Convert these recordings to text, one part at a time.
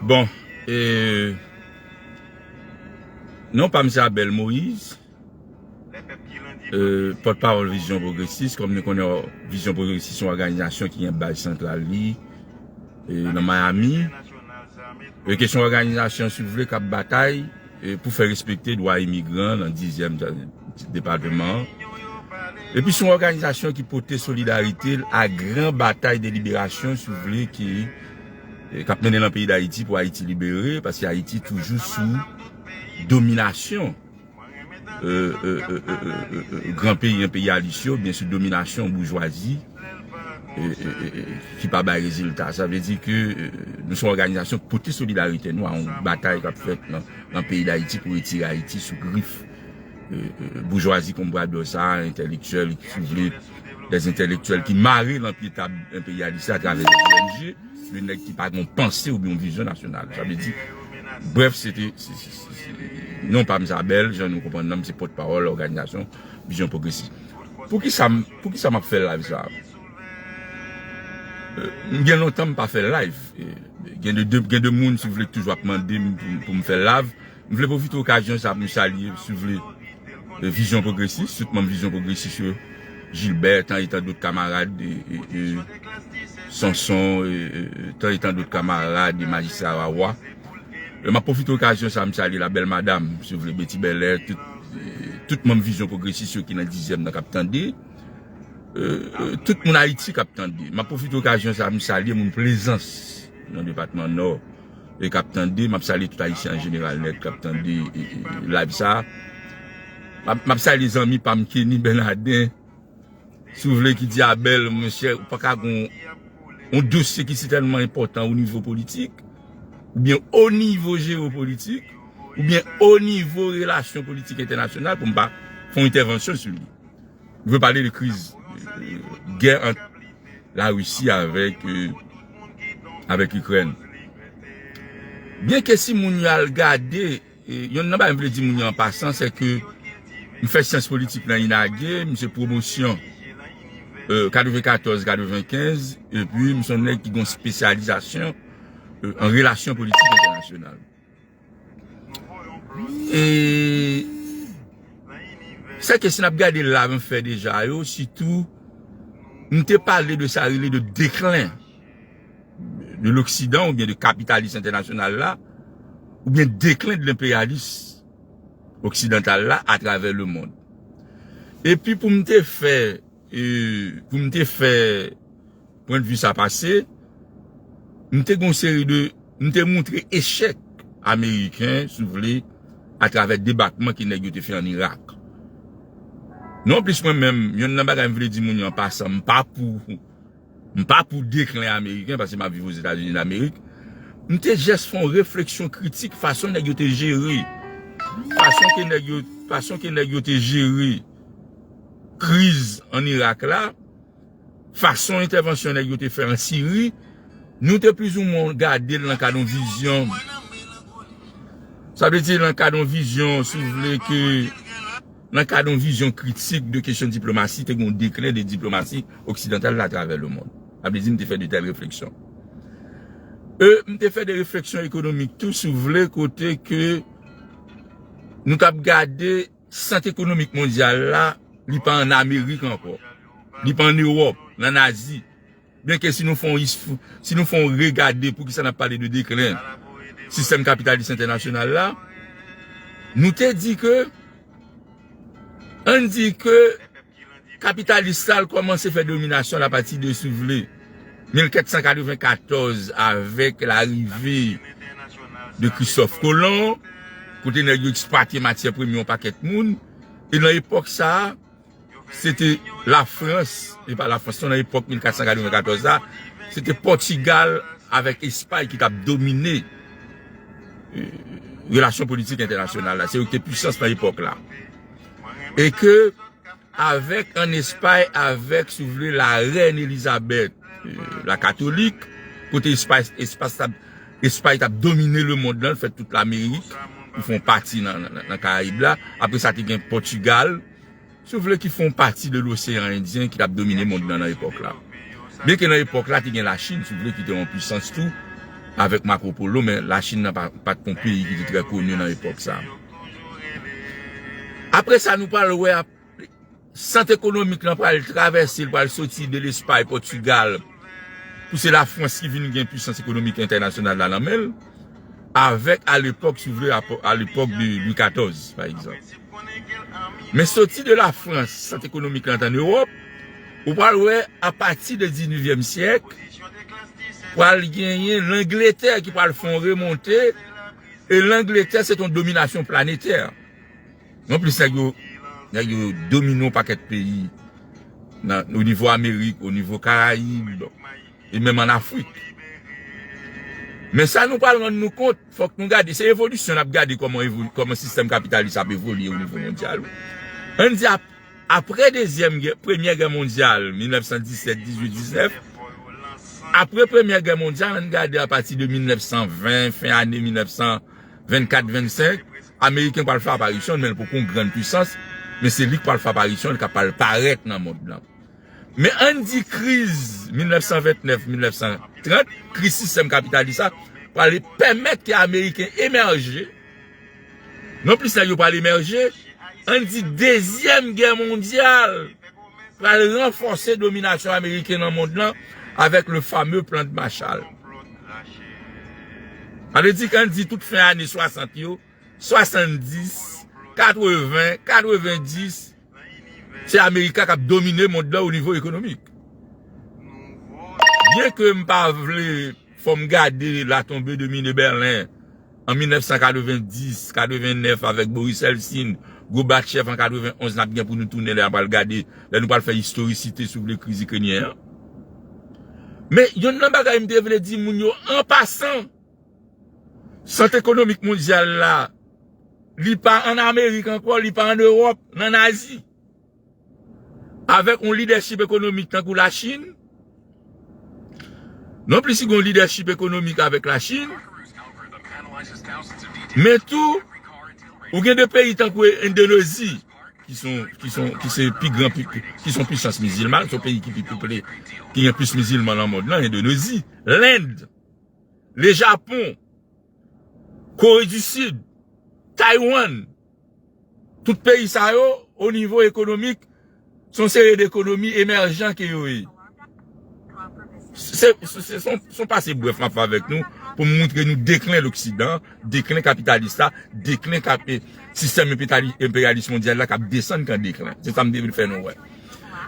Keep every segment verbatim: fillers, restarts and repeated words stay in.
Bon, e, non pa m se Abel Moïse, e, pòtpawòl Vizyon Pwogresis. Kòm nou konnen, Vizyon Pwogresis se yon òganizasyon ki gen baz santral li, e, nan Miami. E, ke se yon òganizasyon, si w vle, k ap batay, e, pou fè respekte dwa imigran nan dizyèm depatman an. Epi se yon òganizasyon ki pote solidarite l a gran batay de liberasyon, si w vle, ki, e, k ap mennen nan peyi Dayiti pou Ayiti libere, paske Ayiti toujou sou dominasyon, e, e, e, e, e, e, gran peyi enperyalis yo, byen sou dominasyon boujwazi, e, e, e, e, ki pa bay rezilta. Sa vle di ke, e, nou se yon òganizasyon k pote solidarite nou a yon batay k ap fèt nan, nan peyi Dayiti pou retire Ayiti sou grif, e, e, boujwazi konbradò sa a, entèlektyèl, si w vle, dèz entèlektyèl ki mare nan pye tab enperyalis la atravè dèz O N G, de nèg ki pa gen yon panse oubyen yon vizyon nasyonal. Sa vle di, brèf, se te, se, se, se, se, non pa m se Abel, jan nou konprann nan, m se pòtpawòl òganizasyon Vizyon Pwogresis. Poukisa m, poukisa m ap fè live sa a? E, m gen lontan m pa fè live. E, gen de, de, gen de moun, si w vle, ki toujou ap mande m pou, pou m fè live. M vle pwofite okazyon sa pou m salye, si w vle, e, Vizyon Pwogresis, tout manm Vizyon Pwogresis yo, Gilbert, tant et tant d'autres camarades, e, e, e, Sonson, e, e, tant et tant d'autres camarades, e, Majistra Wawa. E, m ap pwofite okazyon sa, m salye la bèl madanm, si w vle, Betty Belair, tout, e, tout manm Vizyon Pwogresis yo ki nan dizyèm nan k ap tande. E, e, tout moun Ayiti k ap tande. M ap pwofite okazyon sa, m salye moun Plezans, nan depatman Nò, e k ap tande. M ap salye tout Ayisyen an jeneral nèt k ap tande, e, e, live sa. M ap, m ap salye zanmi pa m Kenny Bernardin, si w vle, ki di Abel, monchè, ou pa ka gon yon dosye ki sitèlman enpòtan o nivo politik, oubyen o nivo jewopolitik, oubyen o nivo relasyon politik entènasyonal pou m pa fè yon entèvansyon sou li. Nou vle pale de kriz, e, gè ant Larisi avèk, e, avèk Ikrèn. Byenke si moun yo al gade, e, yonn nan bagay m vle di moun yo an pasan, se ke m fè syans politik nan INAGE, m se pwomosyon, e, katrevenkatòz katrevenkenz, epi m se yon nèg ki gen yon espesyalizasyon, e, an relasyon politik entènasyonal. E sèke si n ap gade live m fè deja yo, sitou, m te pale de sa rele de deklen de l'Oksidan oubyen de kapitalis entènasyonal la, oubyen deklen de lenperyalis oksidantal la atravè lemonn. Epi pou m te fè, e, pou m te fè pwennvi sa pase, m te gen yon seri de, m te montre echèk ameriken, si w vle, atravè debakman ke nèg yo te fè ann Irak. Non plis mwen menm, yonn nan bagay m vle di moun yo an pasan, m pa pou, m pa pou deklen ameriken, paske m ap viv Ozetazini Damerik. M te jis fè yon refleksyon kritik fason nèg yo te jere, fason ke nèg yo, fason ke nèg yo te jere kriz ann Irak la, fason entèvansyon nèg yo te fè an Siri, nou te plizoumwen gade l nan kad yon vizyon. Sa vle di nan kad yon vizyon, si w vle, ke nan kad yon vizyon kritik de kesyon diplomasi, te gen yon deklen de diplomasi oksidantal la atravè lemonn. Sa vle di m te fè de tèl refleksyon. E, m te fè de refleksyon ekonomik tou, si w vle, kote ke nou t ap gade sant ekonomik mondyal la, li pa ann Amerik ankò. Li pa ann Ewòp, l ann Azi. Byenke si nou fè yon is-, si nou fè yon regade poukisa n ap pale de deklen sistèm kapitalis entènasyonal la, nou te di ke, ann di ke kapitalis la l kòmanse fè dominasyon l apati de, si w vle, mil kat san katrevenkatòz avèk larive de Christophe Colomb, kote nèg yo eksplwate matyè premye yon pakèt moun, e nan epòk sa a, se te Lafrans, e pa Lafrans, non, nan epòk mil kat san katrevenkatòz la, se te Pòtigal avèk Espay ki t ap domine, e, relasyon politik entènasyonal la. Se yo ki te pwisans nan epòk la. E ke avèk, ann Espay, avèk, si w vle, larèn Elizabèt, e, la katolik, kote Espay, Espas t ap, Espay t ap domine lemonn lan, l fè tout Lamerik, li fè yon pati nan, nan, nan Karayib la. Apre sa, te gen Pòtigal, si w vle, ki fè yon pati de loseyan Endyen ki t ap domine mond lan nan epòk la. Byenke nan epòk la, te gen Lachin, si w vle, ki te yon pwisans tou, avèk Marco Polo, men Lachin nan pa, pa t yon peyi ki te trè koni nan epòk sa. Apre sa, nou pral wè ap, sant ekonomik lan pral travèse, l pral soti de Lespay, Pòtigal, pou se Lafrans ki vin gen pwisans ekonomik entènasyonal la nan men l, avèk alepòk, si w vle, apo- alepòk de Lwi katòz, pa egzanp. Men soti de Lafrans, sant ekonomik lan t an Ewòp, ou pral wè apati de diznevyèm syèk, pral genyen Langletè ki pral fè yon remonte, e Langletè se t yon dominasyon planetè. Non plis nèg yo, nèg yo domine yon pakèt peyi nan, o nivo Amerik, o nivo Karayib, e menm ann Afrik. Men sa nou pral rann nou kont, fòk nou gade, se evolisyon n ap gade kòman evoli, kòman sistèm kapitalis ap evolye o nivo mondyal. Ann di ap, apre dezyèm gè, premyè gè mondyal, mil nèf san disèt, dizuit, diznèf, apre premyè gè mondyal, ann gade apati de mil nèf san ven, fen ane mil nèf san vennkat, vennsenk, Ameriken pral fè aparisyon l, men l poko yon grann pwisans, men se li k pral fè aparisyon l, k ap pral parèt nan mond lan. Men ann di kriz mil nèf san vennèf, mil nèf san trant, kriz sistèm kapitalis la, pral pèmèt ke Ameriken emèje. Non plis nèg yo pral emèje, ann di dezyèm gè mondyal pral ranfòse dominasyon ameriken nan mond lan avèk le fameux plan de Marshall. Sa vle di, kan di tout fen ane swasant yo, swasanndis, katreven, katrevendis, se Amerika k ap domine mond lan o nivo ekonomik. Byen ke m pa vle fò m gade la tombée de mine Berlin an mil nèf san katrevendis, katrevennèf avèk Boris Eltsine, Gorbatchev an katrevenonz, n ap gen pou nou tounen lè n pral gade, lè nou pral fè istorisite sou vle kriz ikrenyen an. Men, youn nan bagay m te vle di moun yo an pasan, sant ekonomik mondyal la, li pa ann Amerik ankò, li pa ann Ewòp, l ann Azi. Avèk yon lidèchip ekonomik tankou Lachin, non plis li gen yon lidèchip ekonomik avèk Lachin, men tou, ou gen de peyi tankou Endonezi, ki son, ki son, ki se pi gran, pi, ki son pwisans mizilman, se yon peyi ki pi peple, ki gen plis mizilman nan mond lan, Endonezi, Lend, le Japon, Kore di Sid, Taiwan, tout peyi sa yo, o nivo ekonomik, se yon seri de ekonomi emèjan ke yo ye. Se, se, se, se yon, se yon pase brèf m ap fè avèk nou pou m montre nou deklen loksidan, deklen kapitalis la, deklen kap-, sistèm enpetali-, enperyalis mondyal la k ap desann kan deklen. Se sa m te vle fè nou wè.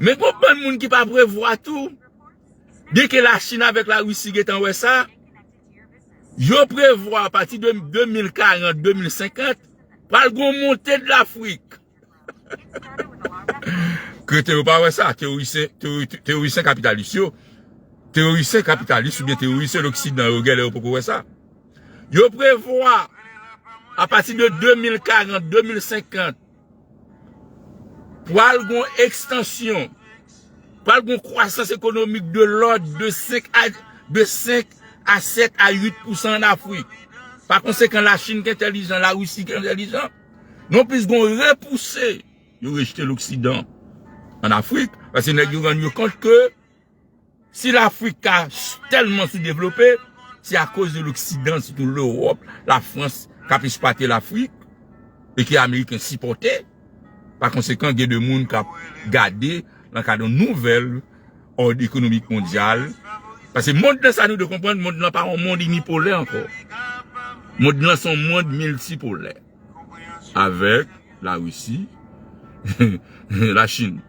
Men gon bann moun ki pa prevwa tou, byenke Lachin avèk Larisi gentan wè sa, yo prevwa apati de de mil karant, de mil senkant, pral gon monte de Lafrik. Kreten yo pa wè sa, teorisyen, teori-, teorisyen kapitalis yo, teorisyen kapitalis oubyen teorisyen loksidan yo, genlè yo poko wè sa. Yo prevwa, apati de de mil karant, de mil senkant, pral gon ekstansyon, pral gon kwasans ekonomik de lòd de senk a, de senk a sèt a uit pousan ann Afrik. Pa konsekan, Lachin ki entèlijan, Larisi ki entèlijan. Non plis gon repouse, yo rejte loksidan ann Afrik, paske nèg yo rann yo kont ke si Lafrik ka s-, tèlman soudevlope, se akoz de loksidan, sitou Lewòp, Lafrans, k ap esplwate Lafrik, e ke Ameriken sipòte. Pa konsekan, gen de moun k ap gade nan kad yon nouvèl òd ekonomik mondyal. Paske mond lan, sa nou dwe konprann, mond lan pa yon mond inipolè ankò. Mond lan se yon mond miltipolè. Avèk Larisi, Lachin.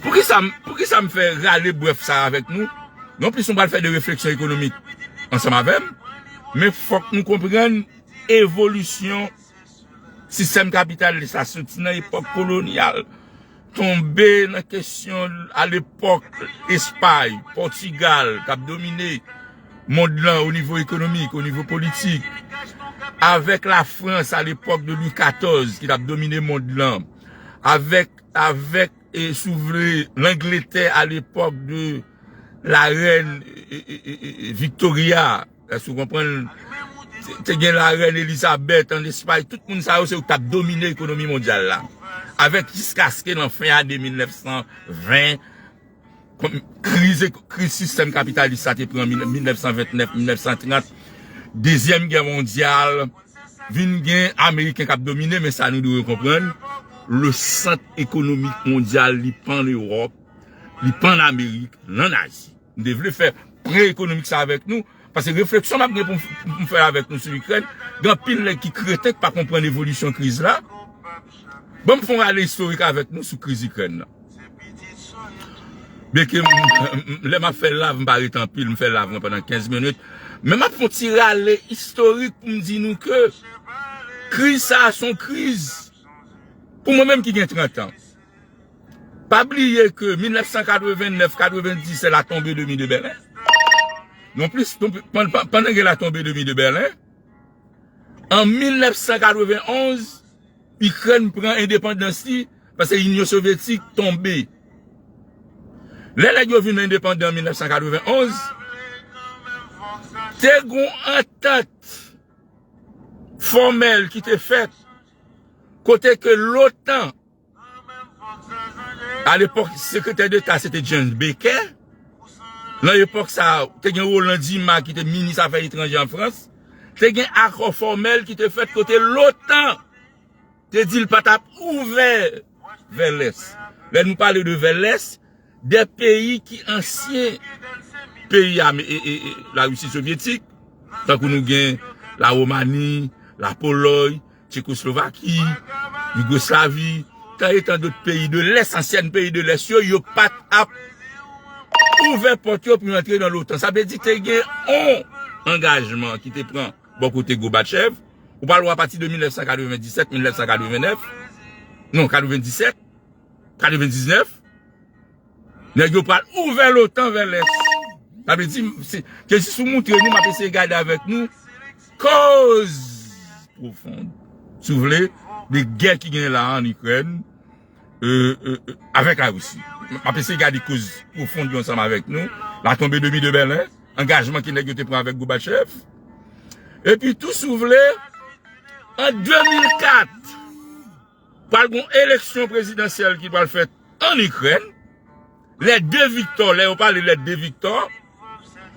Poukisa m, poukisa m fè rale brèf sa avèk nou? Non plis nou pral fè de refleksyon ekonomik ansanm avè m, men fòk nou konprann evolisyon sistèm kapitalis la soti nan epòk kolonyal, tonbe nan kesyon alepòk Espay, Pòtigal, k ap domine mond lan o nivo ekonomik, o nivo politik, avèk Lafrans alepòk de Lwi katòz ki t ap domine mond lan, avèk, avèk, e, si w vle, Langletè alepòk de larèn, e, e, e, e, e, Victoria, èske w konprann? Te, te gen larèn Elizabeth ann Espay, tout moun sa yo se yo k t ap domine ekonomi mondyal la. Avèk jiskaske nan fen ane mil nèf san ven, Kriz, kriz sistèm kapitalis sa te pran mil nèf san vennèf, mil nèf san trant, Dezyèm Gè Mondyal, vin gen Ameriken k ap domine, men sa nou dwe konprann, le sant ekonomik mondyal, li pa ann Ewòp, li pa ann Amerik, l ann Azi. M te vle fè pwen ekonomik sa avèk nou, paske refleksyon m ap gen pou m, pou m fè avèk nou sou Ikrèn, gen anpil nèg ki kreten, ki pa konprann evolisyon kriz la. Ban m fè yon rale istorik avèk nou sou kriz Ikrèn nan. Byenke m, m, lè m ap fè live, m pa ret anpil, m fè live mwen pandan kenz minit. Men m ap fè yon ti rale istorik pou m di nou ke kriz sa a se yon kriz, pou mwen menm ki gen trant an. Pa bliye ke mil nèf san katreven nèf, katreven dis, se la tombée de mur de Berlin. Non plis, non plis, pandan, pandan gen la tombée de mur de Berlin, an mil nèf san katreven onz, Ikrèn pran endepandans li, paske Inyon Sovyetik tonbe. Lè nèg yo vin endepandan an mil nèf san katreven onz, te gon antant fòmèl ki te fèt, kote ke lotan, a lepòk, sekretè deta se te James Baker. Nan epòk sa a, te gen Roland Dumas ki te minis afè etranjè an Frans. Te gen akò fòmèl ki te fèt kote lotan te di l pa t ap ouvè vè lès. Lè nou pale de vè lès, de peyi ki ansyen peyi Ame-, e, e, e, Larisi Sovyetik, tankou nou gen Laromani, Lapolòy, Tchekoslovaki, Yougoslavi, tan e tan dòt peyi de lès, ansyen peyi de lès yo, yo pa t ap ouvè pòt yo pou yo antre nan lotan. Sa vle di te gen yon angajman ki te pran bò kote Gorbatchev. Ou pral wè apati de mil nèf san katreven disèt, mil nèf san katreven nèf, non, katreven disèt, katreven diznèf, nèg yo pral ouvè lotan vè lès. Sa vle di, se, ke si sou moutre nou, m ap eseye gade avèk nou, koz pwofon, si w vle, de gè ki genyen la an Ikrèn, e, e, e, avèk Larisi. M ap eseye gade koz pwofon yo ansanm avèk nou. La tombée de mur de Berlin, angajman ke nèg yo te pran avèk Gorbatchev. Epi tou, si w vle, an de mil kat, pral gon eleksyon prezidansyèl ki pral fèt an Ikrèn. Les deux victoires, lè yo pale les deux victoires,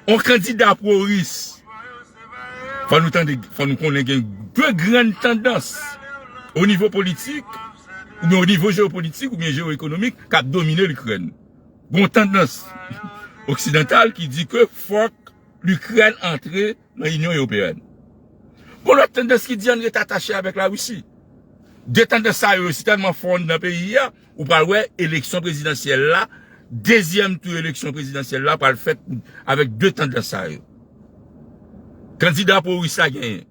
yon kandida pro-ris. Fò nou tande, fò nou konnen gen de grann tandans o nivo politik, oubyen o nivo jewopolitik, oubyen jewoekonomik, k ap domine Likrèn. Gon tandans oksidantal ki di ke fòk Likrèn antre nan Inyon Ewopeyèn. Gon lòt tandans ki di ann ret atache avèk Larisi. De tandans sa yo, si tèlman fò anndan peyi a, ou pral wè eleksyon prezidansyèl la, dezyèm tou eleksyon prezidansyèl la pral fèt avèk de tandans sa yo. Kandida pro-ris la genyen.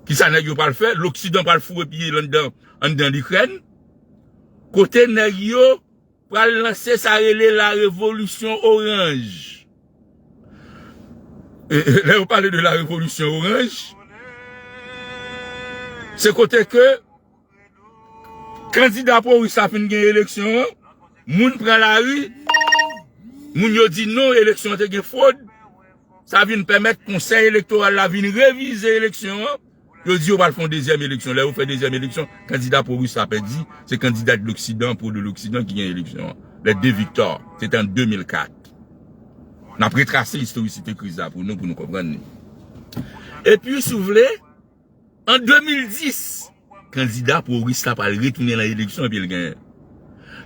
Kisa nèg yo pral fè? Loksidan pral foure pye l anndan, anndan Likrèn. Kote nèg yo pral lanse sa rele la revolisyon oranj. E, e, lè yo pale de la revolisyon oranj, se kote ke kandida pro-ris la fin gen eleksyon an, moun pran lari, moun yo di non, eleksyon an te gen fwod, sa vin pèmèt konsèy elektoral la vin revize eleksyon an, yo di yo pral fè yon dezyèm eleksyon. Lè yo fè dezyèm eleksyon, kandida pro-ris la pèdi, se kandida de l'Occident, pro de l'Occident ki gen eleksyon an. Les deux victoires, se te an de mil kat. N ap retrase istorisite kriz la pou nou, pou nou konprann li. Epi, si w vle, an de mil dis, kandida pro-ris la pral retounen nan eleksyon epi l genyen.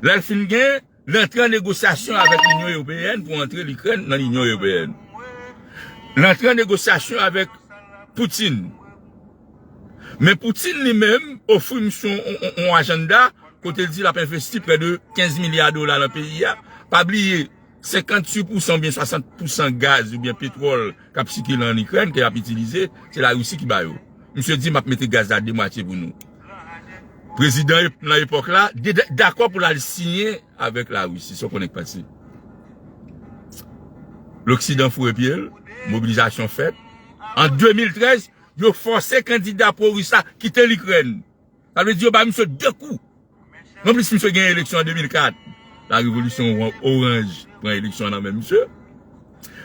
Lè l fin genyen, l antre an negosyasyon avèk Linyon Ewopeyèn pou antre Likrèn nan Linyon Ewopeyèn. L antre an negosyasyon avèk Putin. Men Putin li menm ofri misye yon, yon, yon ajanda kote l di l ap envesti prè de kenz milya dola nan peyi a. Pa bliye, senkantuit pousan oubyen swasant pousan gaz oubyen petwòl k ap sikile an Ikrèn, ke y ap itilize, se Larisi ki ba yo. Misye di, "M ap mete gaz la de mwatye pou nou." Prezidan ep-, nan epòk la, de-, de-, dakò pou l al siyen avèk Larisi, sa w konnen k pase. Loksidan foure pye l, mobilizasyon fèt. An de mil trèz, yo fòse kandida pro-ris la kite Likrèn. Sa vle di yo ba misye de kou. Non plis misye gen eleksyon an de mil kat. La revolisyon oran-, oranj pran eleksyon an nan men misye.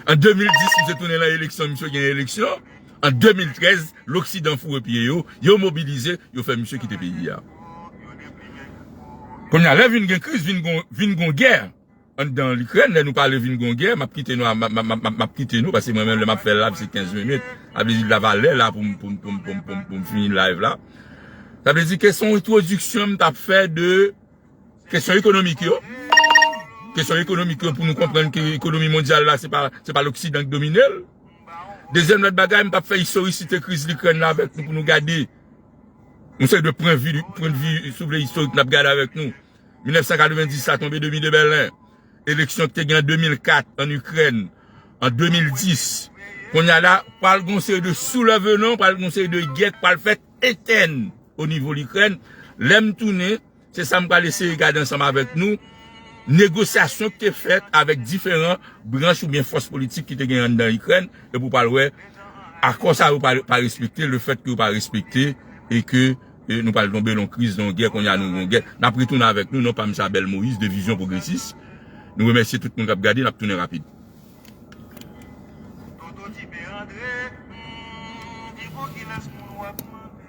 An de mil dis, misye tounen nan eleksyon, misye gen eleksyon. An de mil trèz, loksidan foure pye yo, yo mobilize, yo fè misye kite peyi a. Kounye a, lè vin gen kriz, vin gon, vin gon gè. anndan Likrèn, lè nou pale vin gon gè, m ap kite nou, m ap, m ap, m ap, m ap kite nou, paske mwen menm, lè m ap fè live, se kenz minit. Sa vle di, la valè la pou m, pou m, pou m, pou m, pou m, pou m fini live la. Sa vle di, kesyon entwodiksyon m t ap fè de kesyon ekonomik yo. Kesyon ekonomik yo pou nou konprann ke ekonomi mondyal la, se pa, se pa Loksidan ki domine l. Dezyèm lòt bagay, m p ap fè istorisite kriz Likrèn la avèk nou pou nou gade yon seri de pwennvi, pwennvi, si w vle, istorik n ap gade avèk nou. Mil nèf san katrevenndis la tonbe de mi de Bèlen. Eleksyon ki te gen an de mil kat an Ikrèn, an de mil dis. Kounye a la, pral gon seri de soulèvman, pral gon seri de gè k pral fèt entèn o nivo Likrèn. Lè m tounen, se sa m pral eseye gade ansanm avèk nou. Negosyasyon ki te fèt avèk diferan branch oubyen fòs politik ki te gen anndan Ikrèn, epi w pral wè akò sa yo pa, pa respekte, lefètke yo pa respekte, e ke, e nou pral tonbe nan kriz, nan gè, kounye a nou nan gè. N ap retounen avèk nou, non pa m se Abel Moïse, de Vizyon Pwogresis. Nou remèsye tout moun k ap gade, n ap tounen rapid. Toto Tipe Andre, hmm, di gon kilès moun w ap mande.